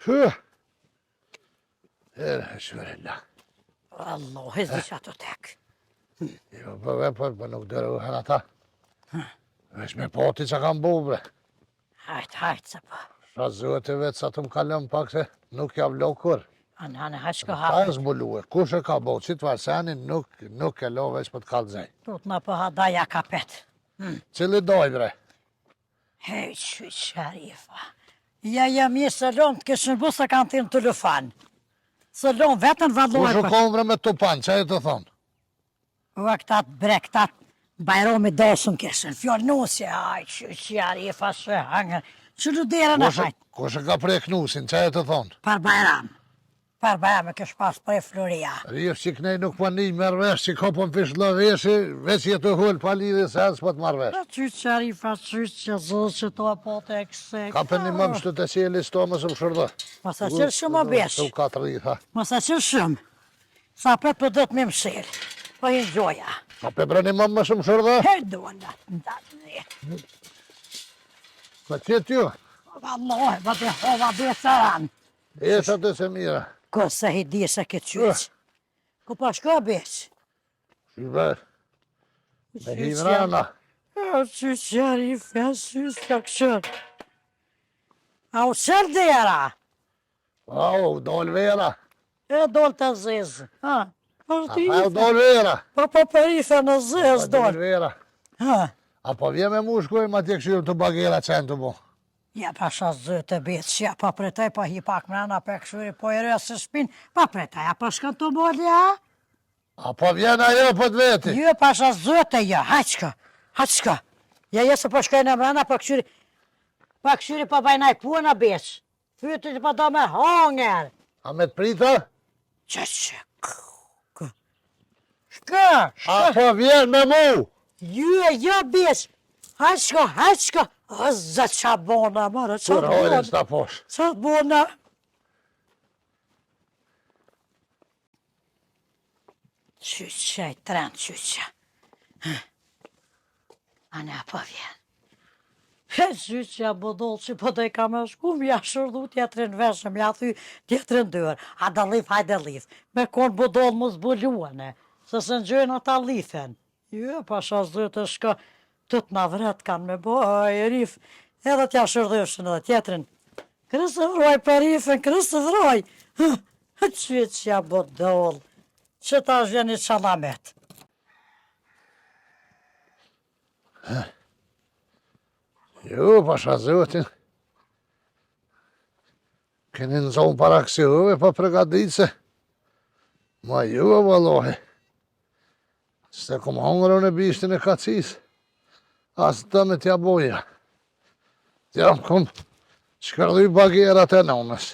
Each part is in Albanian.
Hë. Erë, shëre, la. Allah, e zi që ato tek. Jo, po, po, po, po nuk dërë ata. Vesh me poti që kam bu, bre. Hajt, hajt, se po. Sha Zotin vetë sa të më kalon pak se nuk jam lo kurr. Anë, anë, hajt shko Ta hapet. e zbulue, kush e ka bo, që të varseni, nuk, nuk e lo veç për të kallzej. Tut në po ha daja kapet. Cili doj, bre? Hej, qy Sharifa. Ja, ja, mirë se lonë të këshën bu se kanë thirë në telefon. Se lonë vetën valloj. Kush u konë bre me tupan, që e të thonë? Ua këta të bre, këta Bajrami dosën këshën, fjollë nusje, aj, qy Sharifa shë hangër. Që lu derën e Kush, hajt? kush e ka prek nusin, që e të thonë? Për Bajram. Për Bajram e kesh pas prej Floria. Rjef që knej nuk po një merr vesh që ka po më fish veshi, veç je të hul pa lidhje se as po të marr vesh. Qy Sharifa, qy që zë që to e po të e këse. Ka për një më shtu të qeli sto më së më shërdë. Mos e qërë shumë o besh. Të u ka të rritha. Mos e qërë shumë. Sa pet për do të me mshel. Po i gjoja. Ka për bre një më më së më shërdë. Hej, duan atë në Ka qetë ju? Vallahi, ba të hova be saran. E sa të se mira. Ko se hi di se këtë qyq. Ku pa shko beq? Si be? Me hi mrena. A qyq Sharife, a qyq ka këshër. A u qërë dera? A u dol vera. E dol të zezë. Ha? A pa u dol vera. Po po përife në zezë dol. Dol vera. Ha? A po vje me mu shkojmë atje këshirë të bagera qenë të bo? Ja pasha Zotë beq, ja pa pretaj, pa hi pak mrena, pa këshyri, po e rëja së shpin, pa pretaj, a pa shkën të molja? A po vjen ajo po të veti? Jo, pasha Zotë, jo, hajt shko, hajt shko. Ja, ja se po shkoj në mrena, pa këshyri, pa këshyri, pa bajnaj punë, beq. Fytit po do me hongër. A me të prita? Që që, kë, shkë, shkë. A po vjen me mu? Jo, jo, beq. Hajt shko, hajt shko. O, zë qa bona, mërë, qa bona. Kur hojnë s'ta posh? Qa bona? Qyqa i tren, qyqa. A ne po vjen. He, qyqa budull që po doj ka me shku, m'ja shërdhu tjetrin veshë, m'ja thy tjetrin dyrë. A dhe lif, hajde lif. Me konë budull mu zbuluane, se se në ata lifen. Jo, pasha Zotë shka, të të na vret kanë me bo, e rif, edhe t'ja shërdhëshën edhe tjetrin. Kërësë vroj për rifën, kërësë vroj. Qyqa budull, që ta vjen i qalamet. Jo, pasha Zotin. Keni në zonë para kësi pa pregadit se. Ma ju, vallahi. Se kom hongër unë e bishtin e kacis, as të me t'ja boja. T'jam kom shkërdhy bagerat e nonës.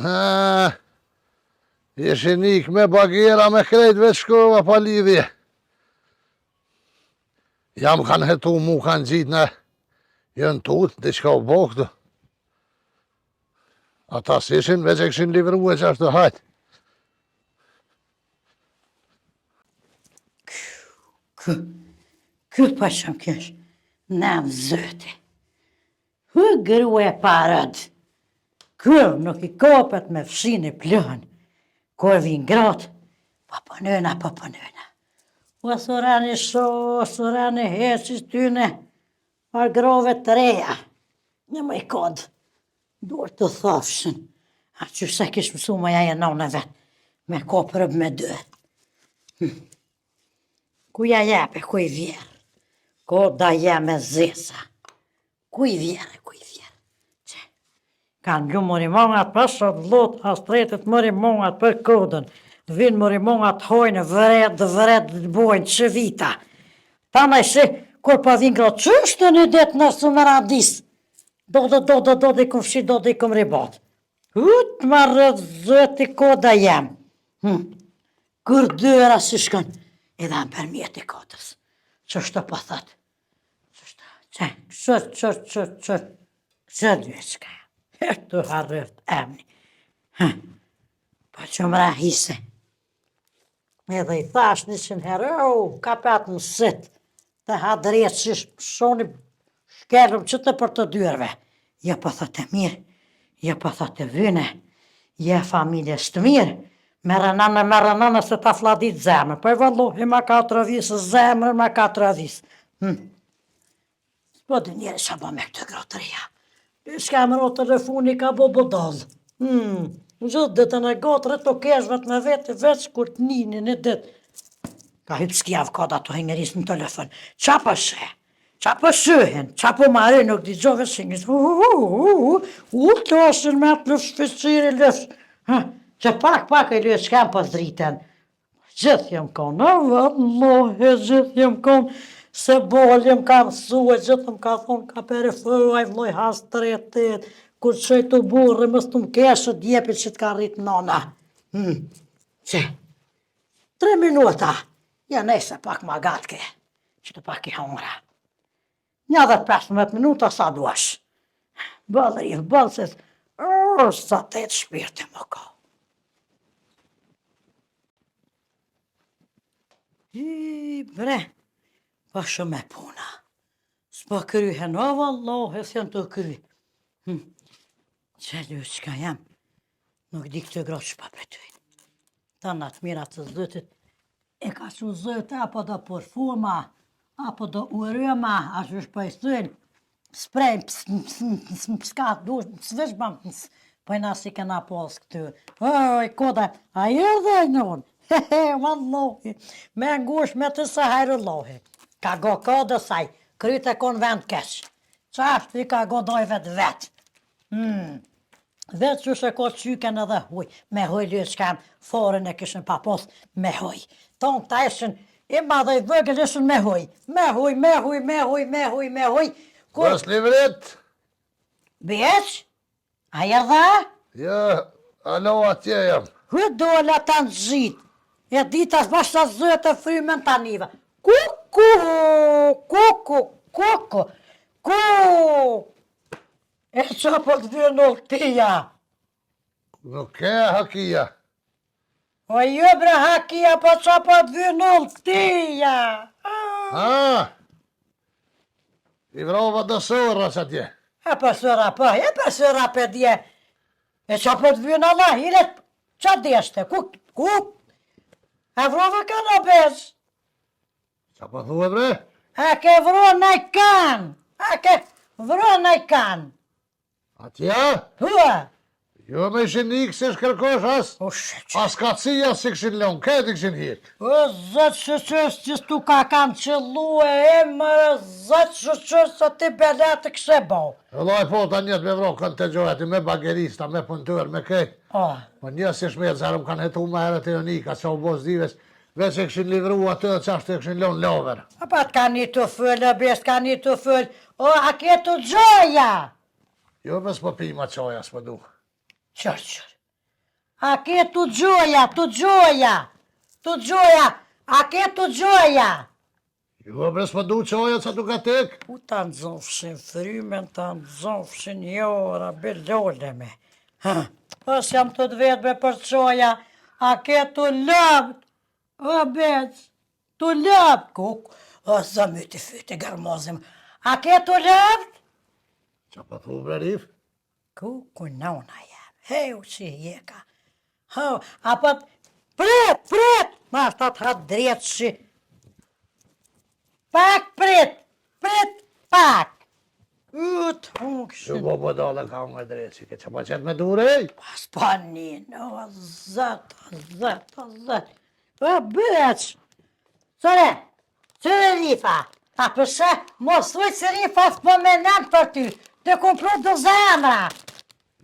Ha, Ishin ik me bagera me krejt veç shkova pa lidhje. Jam kanë hetu mu kanë gjitë në jënë tut, diçka u bo këtu. Ata s'ishin, veç e kishin livru e që ashtu hajt. Kë, kë pa shumë kesh, në zëti. Hë grua e parët, kë nuk i kopet me fshin e plën, kur vin gratë, pa punëna, pa punëna. O surani sho, surani heqi tyne, par grove të reja, një më i kod, duar të thafshën, a që se kish mësu më jaje nona vetë, me kopë rëbë me dërë. Hm. Ku ja jepe, ku i vjerë? Ko da jem e zeza? Ku i vjerë, ku i vjerë? Që? Kanë lu morimongat për sot lot, hastretet morimongat për kodën. Vinë morimongat hojnë, vret, vret, bojnë, që vita. Ta në shi, kur pa vinë gratë, që është një det në së më radis? Do, do, do, do, do, do, i kum fshi, do, do, i kum ribat. Ut, ma rrët zëti koda jem. Hm. Kur dyra si shkon, i dhanë për mjeti kodës. Që shtë po thot? Që shtë, që, që, që, që, që, që, që, që, e të harrëft emni. Hm. Po që mra hise. Edhe i thash njëqind herë, o, ka petë në sit, të hadret që shoni shkelëm që të për të dyrve. Jo, po thotë e mirë, jo, po thotë e vyne, je familjes të mirë, merre nënë, merre nënë se ta flladit zemrën, po e vallohi ma ka travisë zemrën, ma ka travisë. Hm. S'po di njeri ça bo me këto gra të reja. Çka më ra telefoni ka bo budall. Hmm, gjithë ditën e gatë, rri tu kesh vetë me vete, veç kur të nini një ditë. Ka hypë s'kjav ka da të hëngëris në telefon. Qa po sheh? Qa po shohin? Qa po marrin nuk di gjo veç hëngëris. U, u, u, u, u, të me atë lëfsh fëqiri lëfsh. Ha, që pak pak e lëfsh, çka po zriten. Gjithë jem konë, o vallahi, gjithë jem konë, se boli më ka mësu e gjithë më ka thonë, ka perifë, aj vlloj hasretit, kur të qoj të burri, mos të më keshë djepit që të ka rritë nona. Hmm. Që? Tre minuta, ja nejse pak ma gatke, që të pak i hongra. Një dhe 15 minuta sa duash. Bëllë, i bëllë, se sa të të shpirti më ka. I bre, pa shumë e puna. S'po kryhen, o vallahi, s'janë tu kry. Hm. Që çka jam, nuk di këto gra që pa pëtujnë. Ta në të mira të Zotit, e ka që Zoti, apo do përfuma, apo do urëma, a që është po i thujnë, sprej, ps, ps, ps, ps, ka du, s'veç bam, ps, po i na si kena pos këtu. Oj, koda, a i erdhe e njën? He, he, vallohi, me ngush me të së hajrullohi. Ka go kodës aj, kryt e konë vend keq. Qashtu i ka godoj vetë vetë. Hmm. Vetë qysh e ka qyken edhe huj, me huj lyë çka forën e kishin pa pos me huj. Tonë këta ishin, i madh e i vogël ishin me huj, me huj, me huj, me huj, me huj, me huj. Kur... Mos livrit! Beq? A erdha? Jo, alo atje jam. Hu dola ta në E dita bash sa zëtë e frymen ta niva. Kuku, kuku, kuku, ku. E qa po të vjen oltia? Nuk ke hakia. O jo bre hakia, po qa po të vjen oltia? Ha! I vrova do sorra që atje. E po sorra po, e po sorra pe dje. E qa po të vjen Allah, hilet, qa deshte, ku, ku? E vrove kanë o bez? Qa po thue bre? A ke vro naj kan? A ke vro naj kan? Atje? Hua? Jo me ishin ikë se shkërkosh as, as kacia s'i kishin lonë, këtë i kishin hikë. O, zot shyqyr që s'tu ka kanë qëllu e e mërë, zot shyqyr se ti bela të këshe bo. Vëllai po ta njet me vro kënë të gjojati, me bagerista, me punëtor, me këtë. Po një si shmet, zërëm kanë hetu më herët e jonika, që u bo zdivesh, Veç e kishin livru atë dhe qashtu e kishin lonë lover. A pa të ka një të fëllë, bes ka një të fëllë, o, a ke të gjoja? Jo, me s'po pi ma çoja, s'po du. Qërë, qërë. A ke të gjoja, të gjoja, të gjoja, a ke të gjoja? Jo, bre, s'po du çoja, ca tu ka tek? U ta nxofshin frymen, ta nxofshin jora, beloleme. Ha, po s'jam të të vetë bre për çoja, a ke të lëpt, o bec, të lëpt, kuk, o zëmy të fyti gërmozim, a ke të lëpt? Qa po thu, bre, Rif? Ku, ku nona jam, heu që jeka, ha, a po, prit, prit, ma është atë hatë drejtë që, pak prit, prit pak, u të hungëshin. Ju bo bo dole ka unë drejtë që ke që po qetë me dure, ej? Pas pa një, o zët, o zët, o zët, o bëq, Sore, sore Rifa, a përse, mos thuj se Rifa s'po menon për ty, të kum pru do zemra.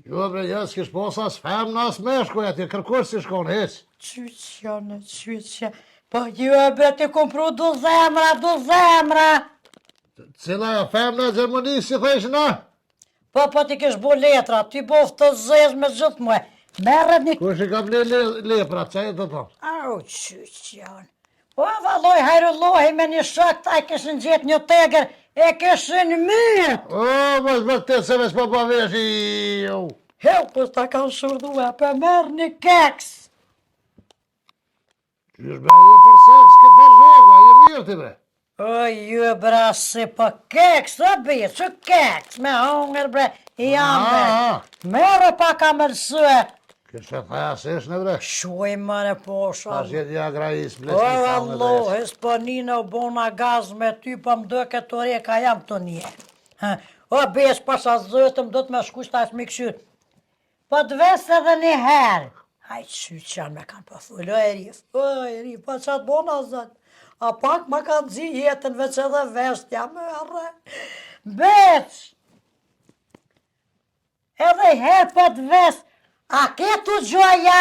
Jo, bre, jo, s'kish pos as femna, as meshkuj, atje kërkush s'i shkon, hiq. Qyqja në qyqja, po jo, bre, të kum pru do zemra, do zemra. Cila e femna e Gjermanisë, si thejsh na? Po, po, ti kish bo letra, ti boftë të zezë me gjithë mue. Merret një... Kush i ka ble le, lepra, që e të thonë? Au, qyqjan. Po, valloj, hajrullohi me një shok, ta e kishin gjetë një tegër, e kishin mytë. O, mos vërtet se veç po pa veshi, jo. Heu, po s'ta kanë shurdhua, po merr një keks. Qysh bre, je për seks, këtë farë zhegu, a je mirë ti bre. O ju bre, si po keks, o bi, që keks, me hongër bre, jam bre. Merre pak amëlsue. Kështë e thaja se në bre. Shuj mëre po sha. Ta që ja grajis, ble, O Allah, s'po nina u bona gaz me ty, po më duket të reka jam të një. O besë pasha Zotin, do të me shku shtash me këshyrë. Po të ves edhe një herë. Haj, qy që janë me kanë po thuj, o e rif, o e rif, po ça të bona zot. A pak ma kanë zi jetën, veç edhe vesht, jam e arre. Bec! Edhe herë po të ves, a ke të gjoja?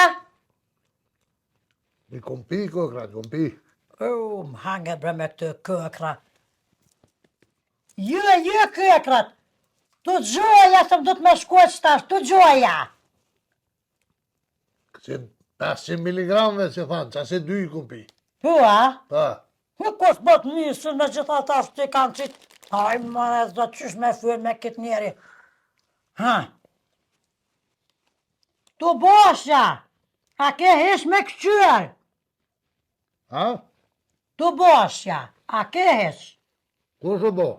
I kom pi, kokra, kom pi. U, më hangë bre me këtë kokra. Jo, jo, kokrat. Të gjoja, se më do të me shkojt shtash, të gjoja. Kësi 500 mg që thanë, që asi dy i kom pi. Po, a? Po. Nuk kush po të nisë me gjitha ta shti kanë qitë. Aj, më e zot, qysh me fyr me këtë njeri. Ha. Tu bosha, a ke hish me këqyrë? Ha? Tu bosha, a ke hish? Kush u bo?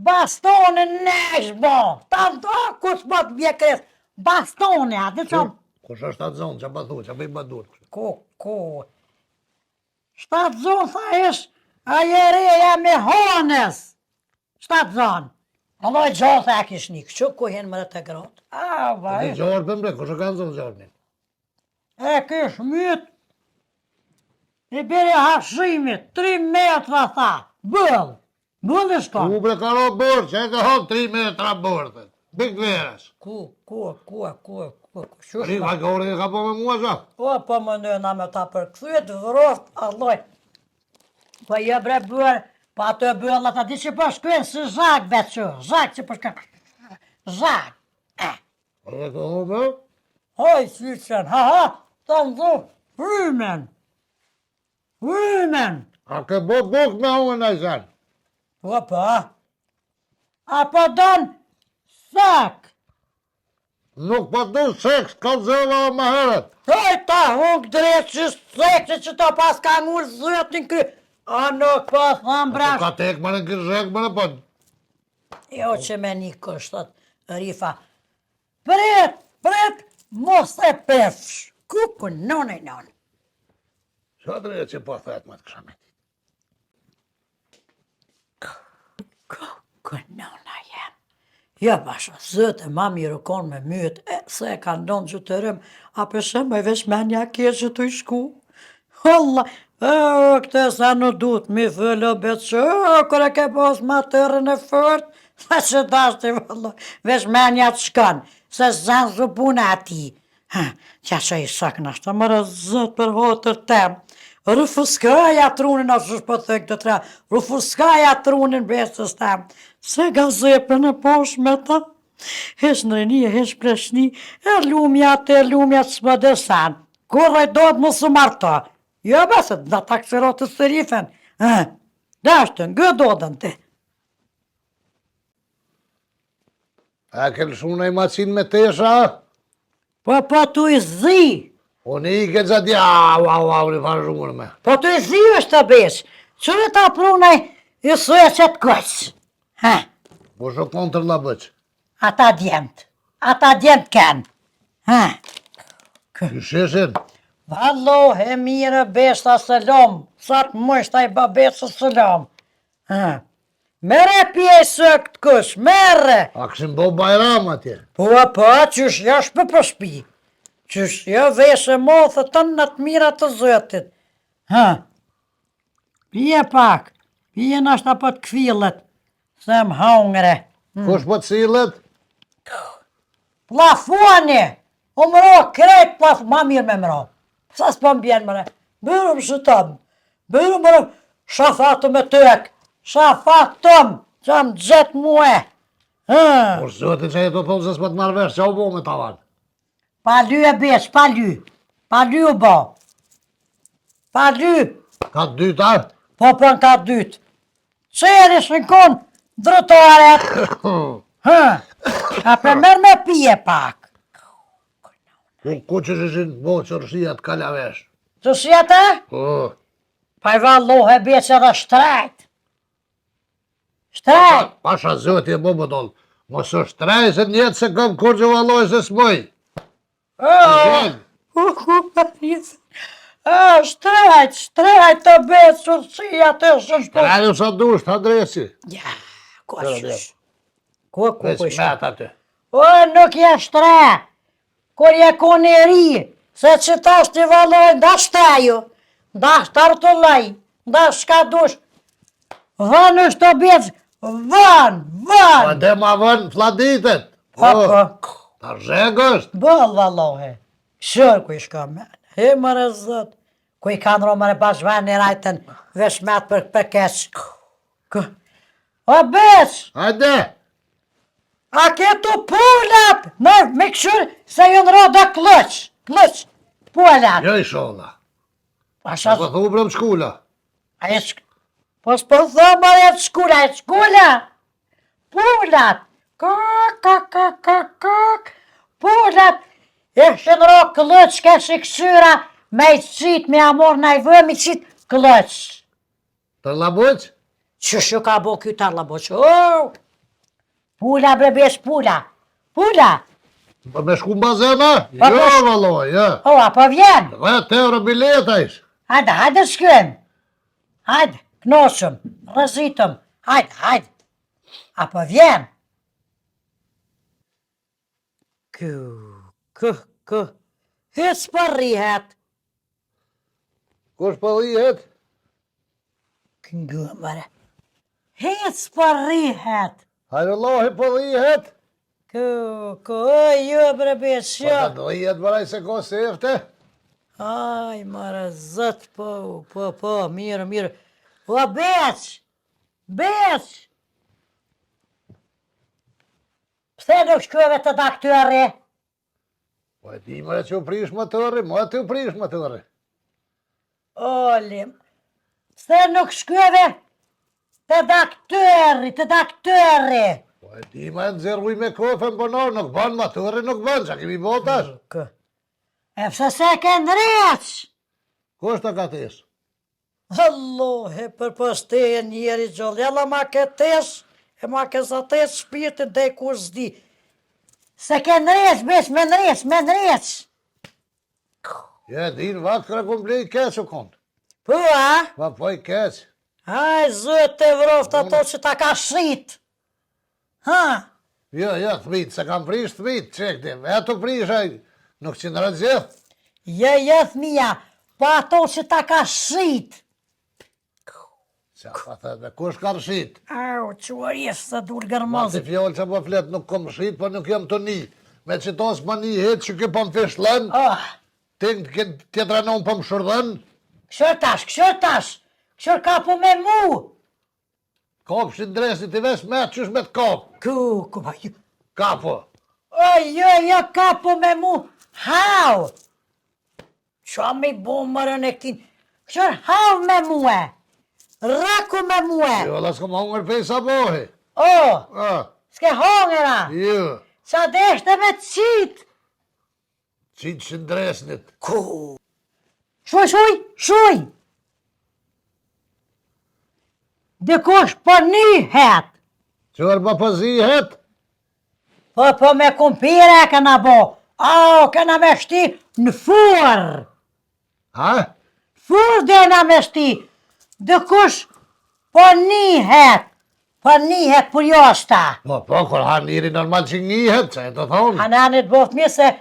Bastonin nesh bo, ta ndo kush po të bje kres, bastoni, a di që... Kush është shtatzonë, që po thu, që po i bë durë? Ku, ku, Shtatzonë, tha ish, ajo e reja me honës. Shtatzonë. Alloj gjohë e kish një, kështu ku hinë mëre të grotë. A, vaj. E gjorë për mbre, kush e kanë zonë gjorë E kish myt, i biri Hashimit, 3 metra, tha, bëll, bëll e shkon. Ku bre ka ro borë, që e ka hon 3 metra borë, Big verës. Ku, ku, ku, ku, ku, ku, shush. Riva gore e ka po me mua, qa? O, po më nëna me ta përkthyet, vroft, alloj. Po jo bre bërë, po ato e bërë, ata di që po shkojnë si zhak, be që, zhak që po shkojnë. Zhak, e. Po dhe të hume? Hoj, qyqen, ha, ha, të në dhu, rrymen, rrymen. A ke bo buk me unë në i Po, po, A po don sek? Nuk po du seks, kallzova më herët. Hej, ta huk drejt që seksi që ta pas ka ngurë zëtë në kry. A nuk po tham brash. Po ka tek më në kërshek më në po. Jo që me një kështot, Rifa. Prit, prit, mos e pefsh. Kuku, nën e nën. Qa drejt që po thet më të kësha me Kuku nëna jem. Jo pasha Zotin ma mirë u konë me myt, e, se e kanë ndonë që të rëm, a për më veç menja keqe të i shku. Alla, e, këtë sa nuk duhet mi fëllë, be që, kër e ke pas ma tërën e fërt, tha që dashti, valla, veç menja të shkon, se zanë zë puna ati. Ha, qja që i sakë në ashtë, mëre Zot për hatër tem, rëfuskaja trunin, a shush po të këtë tre, rëfuskaja trunin besës tem, se gazepën e posh me ta, hesh në rini, hesh pleshni, e lumja të lumja të s'më desan, kurrë e do të mos u marto, jo besët, në taksirot të sërifen, ha, dashtë, ngë dodën të. A ke lëshu në i macin me tesha? Po, po, tu i zi. O një i ke gjati, au, au, au, një farë zhurë me. Po, tu i zi është të besh. Qërë ta pru në i sojë që të këq. Ha? Po, shë kontër la bëq. Ata djemt. Ata djemt kënë. Ha? Kë sheshin? Vallo, e mirë, besa së lom. Sa të mështa i babesë së lom. Ha? Mere pjesë këtë kësh, mere! A këshin bo bajram atje? Po, po, qysh jo shpë për shpi. Qysh jo veshë mothë të në të mira të Zotit. Ha? Pije pak, pije nashta po të kthillet, se më hongre. Hmm. Kush po të sillet? Plafoni! U mro krejt plaf, ma mirë me mro. Sa s'po më bjen mëre? Bërëm shëtëm, bërëm mërëm, shafatëm me tëk, shafatëm, që më gjetë mue. Po zëtë që e të thonë se s'po të marrë vesh, që u bo me tavan? Pa ly e besh, pa ly. Pa ly u bo. Pa ly. Ka dytë, a? Po, po, në ka dytë. Qeri shënkon drëtoret. Hë, a pe merr me pije pak. Ku, ku që shëshin bo qërshia të kalavesh? Të si ata? Po. Pa i vallohe besë edhe shtrejt. Shtrejt. Pasha zoti e bo më dollë. Mos është shtrejt se njetë se kam kur që valloj se s'moj. Oh, shtrejt, shtrejt të besë, si atë është shtrejt. Shtrejt sa dush, ta dresi. Ja, ku është? Ku, ku, ku është? aty. O, nuk je shtrejt. Kur je kon i ri, se që tash ti valloj, ndash shtreju, ndash të rrotulloj, ndash shka dush, vën është të bjecë, vën, vën! Po dhe ma vën fladitet! Po, po. Ta zhegë është! Bëllë, vallohe, këshër ku i shka me, he more zot, ku i kanë ro more bash veni rajtën, vesh metë për, për keq. Kë? O bec! Hajde! A ke të pulat? Në, me këshër se jënë ra dhe këllëq, këllëq, pulat. Jo i sholla. A sha... Po thu bre m'shkula. A e shk... Po s'po thë më e shkula, e shkula. Pulat. Kak, kak, kak, kak, kak. Pulat. E shën ra këllëq, ke si kësyra, me i qitë, me amor në i vë, me i qitë këllëq. Tarlaboq? Qysh ju ka bo ky tarlaboq? Oh! Pula bre besh pula. Pula. Po me shku në bazen, a? Po, Jo, po, valloj, jo. O, a po vjen? 10 euro bileta ish. Hajde, hajde shkojmë. Hajde, knoqëm, rrezitëm. Hajde, hajde. A po vjen? Kë, kë, kë. Hiç po rrihet. Kush po rrihet? Këngë, mëre. Hiç po rrihet. Hajrullohi po rrihet? Kë, kë, jo, bre, besh, Po jo. të rrihet mërej se ko sefte? Aj, mëre, zët, po, po, po, mirë, mirë. O, beq, beq. Pse nuk shkove te doktori? Po e di mëre që u prish motori, më të u prish motori. Olim, pse nuk shkove te doktori, te doktori? Po e di më e nxjerr ujë me kofe në bonor, nuk bën motori, nuk bën, çka kemi bo tash? Kë. E pse s'e ke ndreq? Kush të ka tes? Allohe, përpos teje njeri gjallë, jalla ma ke tes, e ma ke za tes shpirtin dhe kur s'di. S'e ke ndreq, beq, me ndreq, me ndreq. Ja, e din vatë kërë kom blej keq u konë. Po, a? Pa po i keq. Aj, zot të vroftë ato që ta ka shit. Ha? Jo, jo, thmit, se kam prish thmit, qek ti, vetë u prish ai, nuk qëndron gjithë. Jo, jo, thmija, po ato që ta ka shit. Qa pa thëtë, me kush ka shit? Au, quarjes së dul gërmaz. Ma ti fjallë që po flet, nuk kom shit, po nuk jam të ni. Me që tos më një hitë që ke po më fishlën, oh. ti tjetra në unë po më shurdhën. Këshër tash, këshër tash, këshër kapu me mu. Kap shindresi ti vesh me qysh me të kap. Ku, ku, pa, ju. Kapo. O, jo, jo, kapo me mu. Hau. Qa me bo mërën e këtin. Këshër hau me mue. Rraku me mue. Jo, la s'kom hongër pej sabohi. O, A, s'ke hongër a. jo. Qa deshte me të qitë. Qitë shindresnit. Ku? Shuj, shuj, shuj! Dikush po nihet! Qërë më po zihet? Po, po me kumpire e kena bo. Au, kena me shti në furr. Ha? Furr dena me shti. Dikush po nihet. Po nihet për jashta. Po, po, kur ha njeri normal që ngihet, që e të thonë. Hananit boft mirë se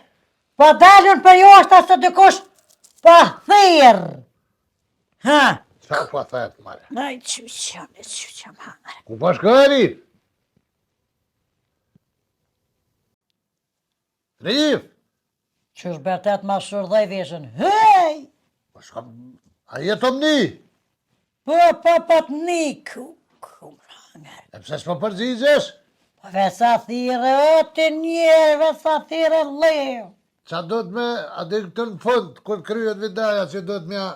po dalun për jashta se dikush po thirr. Ha? Qa po thet, mare? Naj, qyqëm, e qyqëm, ha. Ku po shkëri? Rif! Qysh vërtet ma shurdhej veshën. Hej! Po shkam... A je tu m'ni? Po, po, po të ni, ku, ku më hangër. E pse s'po përgjigjesh? Po veç sa thirre, o ti njeri, veç sa thirre leu. Qa do të me, a di këtë në fund, kur kryet videoja që do të mja,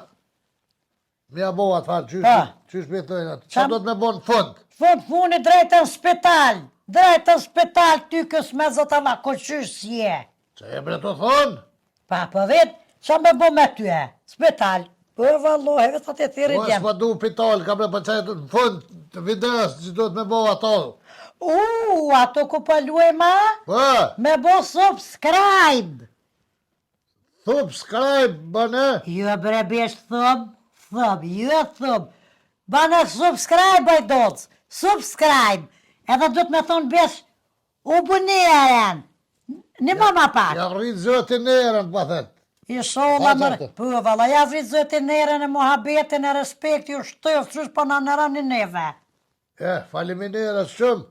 mja bo atë farë, qysh, qysh me thojnë atë, qa do të me bo në fund? Fund funi drejt në spital, drejt në spital ty kësë me zëtë ama, ko qysh s'je. Që e bre të thonë? Pa po vetë, Qa me bo me ty e? Spital. Po vallahi, vetë atë thirri Po djem. s'po du pital, ka bre po qaj në fund të videos që duhet me bo ato. U, ato ku po luajmë a? Po, Me bo subscribe. subscribe bëne. Jo bre besh thub, thub, jo thub. Bane subscribe bëj doc, subscribe. Edhe do të me thonë besh, u buneren. Një më ma pak. Ja rrit zoti nerën, pa thet. I sholla Pa mërë, qartë. po valla, ja vrit zoti nerën e muhabetin e respekti u shtëf, qysh po na nëroni neve. E, faleminderit shumë.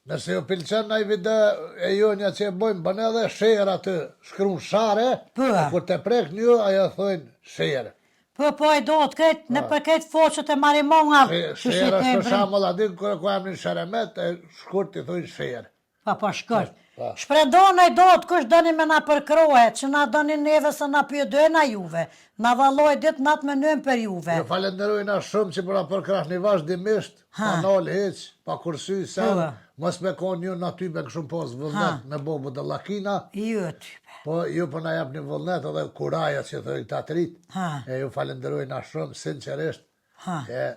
Nëse ju pëlqen ndaj video e jonja që e bëjmë, bën edhe share aty, shkruan share, Po. e kur të prek një, ajo thonë share. Po, po, e do të krejt, në për krejt foqet e marimonga, Share që është për shqipë shembull aty kur ku emrin Sheremet, e shkurt i thonë share. Pa, po, shkurt. Po. Shprendone i do të kush doni me na përkrohe, që na doni neve se na pyedojna juve. Na valloj ditë natë menojmë për juve. Ju falenderojna shumë që për përkrahni vazhdimisht, pa nal hiç, pa kursy sen, Po. mos me kon ju në aty me kështu pos vullnet me bo budallakina, Ju type. po ju po na jepni vullnet edhe kuraja që thojnë këta të rit. Ha. E ju falenderojna shumë sinqerisht. Ha. E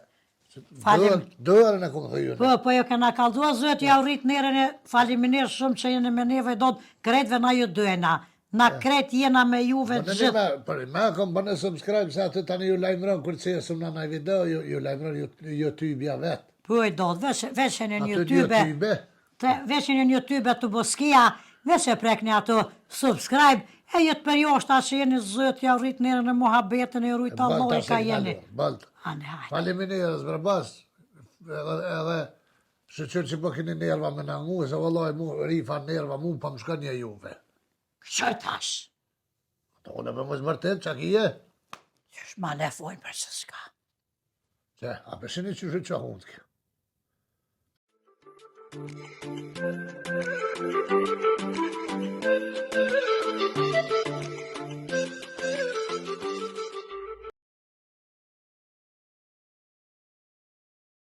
Falim- Dorën e kom thënë. Po, po, jo kena kallzua zoti ja u rrit nerën e faleminderit shumë që jeni me neve do të krejtve na ju dojna. Na krejt jena me juve Po të në gjithë. me, për me kom bënë subscribe se aty tani ju lajmëron kur qesim në ndaj video, ju, ju lajmëron ju, YouTube-ja vet. Po i do të veç, veç e në Aty YouTube, YouTube. të, veç e në YouTube të Boskia, veç e prekni ato subscribe, e ju të përjoshta që jeni zot ja u rrit nerën e muhabetin e ju rrit Allahu ka jeni. Balt. Ane, hajde. Faleminderit bre bas. Edhe edhe shyqyr që po keni nerva me na ngu, se vallahi mu rifa nerva mu pa më shkon një juve. Qoj tash? Ato unë për mos vërtet, qa ki je? Qysh ma ne fojnë për që s'ka. Se, a përshini që që që hundë kjo?